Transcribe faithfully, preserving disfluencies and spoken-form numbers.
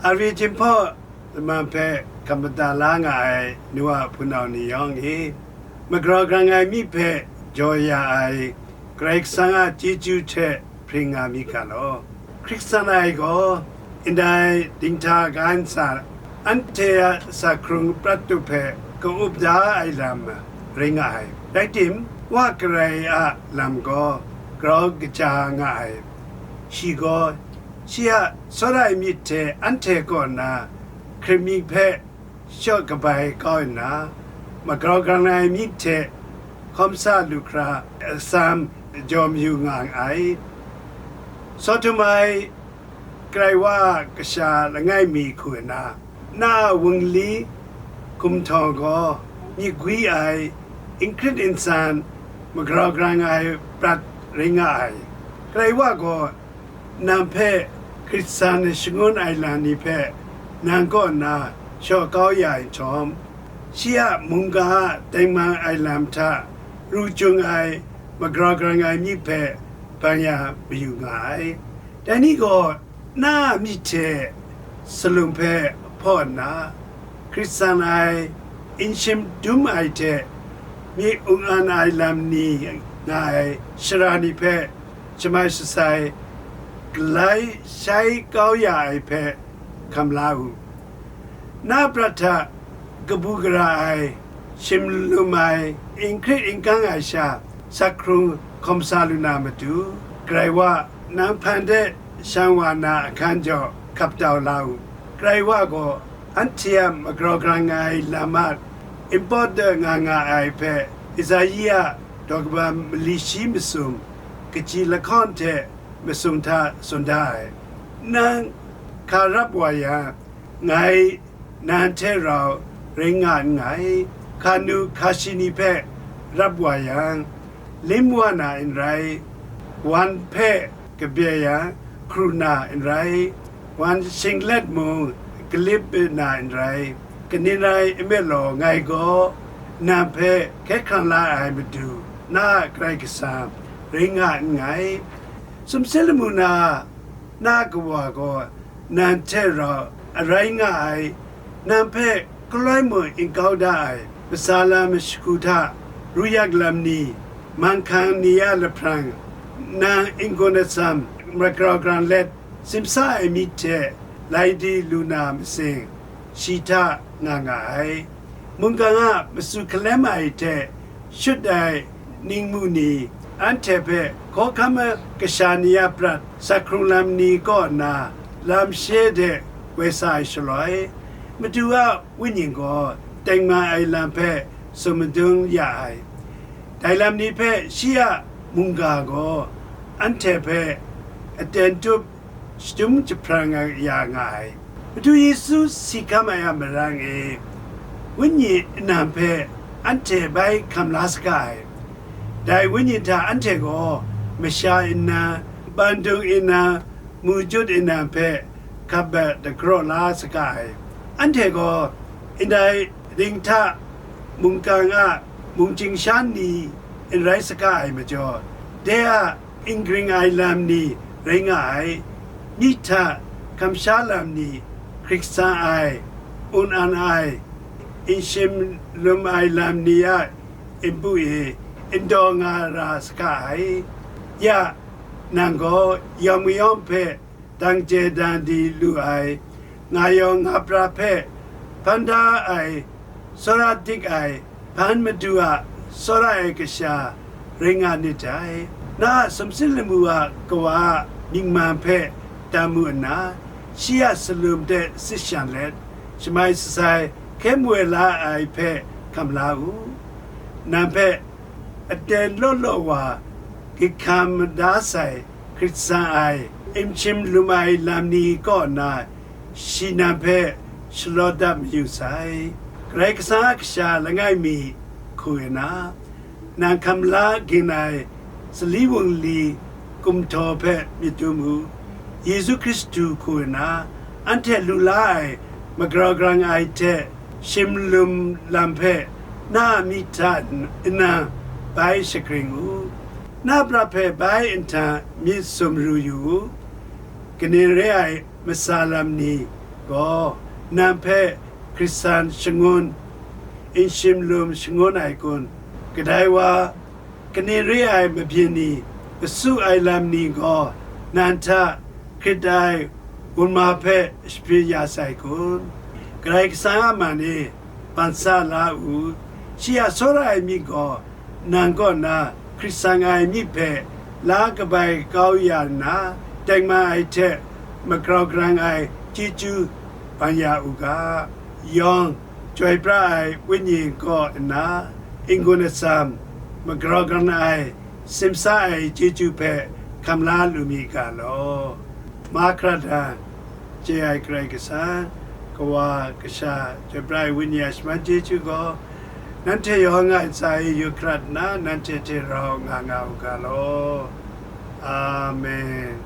Ari jin hpaw lamang hpe hkap mada la nga ai nu a hpunau ni yawng e, magrau grang ai myi hpe jaw ya ai Karai Kasang a chyeju hte hpring nga mi ga law. Hkristu ai gaw ndai dinghta ga nsa anhte a sa hkrung prat tup hpe ka-up da ai lam rai nga ai. Rai tim, Wa Karai a lam gaw grau kaja nga ai. Shi gaw shi a tsawra ai myit hte anhte kaw na hkrit mi hpe shaw kabai kau nna, magrau grang ai myit hte hkawm sa lu hkra atsam jaw mayu nga ai. Sawdum ai Karai Wa a kasha langai mi hku nna, na a wungli gumhtawng gaw myit gwi ai, n hkrit n san, magrau grang ai prat rai nga ai. Karai Wa gaw nang hpe hkrit san shangun ai lam ni hpe nang kaw nna shaw kau ya ai nhtawm, shi a mungga a tengman ai lam hta ru jung ai magrau grang ai myit hpe bang ya mayu nga ai. Dai ni gaw na a myit hte salum hpe hpaw nna, hkrit san ai, n shim dum ai hte myit ung an ai lam ni nga ai shara ni hpe shamai sasai, galai shai kau ya ai hpe hkam la u. Na prat hta kabu gara ai, shim lum ai, n hkrit n kang ai sha, sa hkrung hkawm sa lu na matu, Karai Wa, nang hpan de shang wa na ahkan jaw hkap tau la u. Karai Wa gaw anhte a magrau grang ai lam a npawt de nga nga ai hpe, Isaiah daw kaba mali shi masum, kaji lahkawng hte masum hta tsun da ai. Nang hka rap wa yang, ngai nang hte rau rai nga nngai. Hkanu hkashi ni hpe rap wa yang, lim wa na n rai, wan hpe kabye yang, hkru na n rai, wan shinglet mung galip na n rai. Kaning rai nme law, ngai gaw nang hpe hkye hkrang la ai Madu, na a Karai Kasang, rai nga nngai. Sumsing lamu na, na Kawa gaw nang hte rau arai nga ai, nang hpe galoi mung n kau da ai, matsa lam mashagu hta, ruyak lam ni, manghkang ni a lahprang, nang n-gun atsam magrau grang let, simsa ai myit hte lai di lu na matsing, shi hta nga nga ai. Mungkan a matsu hkalem ai hte shut ai ningmu ni, anhte hpe hkawhkam kasha ni a prat, sa hkrung lam ni kaw nna lam she de woi sa ai shaloi, Madu a Wenyi gaw tengman ai lam hpe tsun madun ya ai. Dai lam ni hpe shi a mungga gaw anhte hpe aten tup shadum jahprang ya nga ai. Madu Yesu si hkam ai a marang e, Wenyi nnan hpe anhte bai hkam la saga ai. Dai Wenyi hta anhte gaw masha nnan, bandung nnan, mujut nnan hpe hkap bat dagraw la saga ai. Anhte gaw ndai dinghta mungkan a mungchying shan ni n rai saga ai majaw, de a n gring ai lam ni rai nga ai, myit hta kamsha lam ni, hkrit san ai, un an ai, n shim lum ai lam ni a npu e n daw nga ra saga ai. Ya, nang gaw yawng mayawng hpe dang chye dang di lu ai, nga yawng nga pra hpe hpan da ai, tsawra dik ai, hpan Madu a tsawra ai kasha rai nga nit dai. Na a sumsing lamu a Kawa a mying man hpe tam mu nna, shi a salum de sit shan let, shamai sasai hkye woi la ai hpe hkam la u. Nang hpe aten law law wa, gyit hkam mada sai, hkrit san ai, n shim lum ai lam ni kaw na, shi nang hpe shalawt dat mayu sai. Karai Kasang a kasha langai mi hku nna, nang hkam la ging ai sali wungli gumhtaw hpe myit dum u. Yesu Hkristu hku nna, anhte lu la ai magrau grang ai hte shim lum lam hpe na a myit hta nna bai shagring u. Na pra hpe bai nhtang myit sumru yu u. Kaning re ai matsa lam ni, gaw, nang hpe Hkristan shangun, nshim lum shangun ai kun? Kadai wa, kaning re ai mabyin ni, kasu ai lam ni gaw, nang hta hkrit ai gunma hpe shabyin ya sai kun? Karai Kasang a man e, ban sa la u. Shi a tsawra ai myit gaw, nang kaw na hkrit sang ai myit hpe la kabai kau ya nna, tengman ai hte magrau garang ai chyeju ban ya u ga. Yawng, chyoi pra ai Wenyi kaw nna, n-gun atsam, magrau garang ai, simsa ai chyeju hpe hkam la lu mi ga law. Mahkra dan, chye ai Karai Kasang, Kawa, Kasha, chyoi pra ai Wenyi a shaman chyeju gaw, nanhte yawng a ntsa e yu hkrat nna, nanhte hte rau nga nga u ga law. Amen.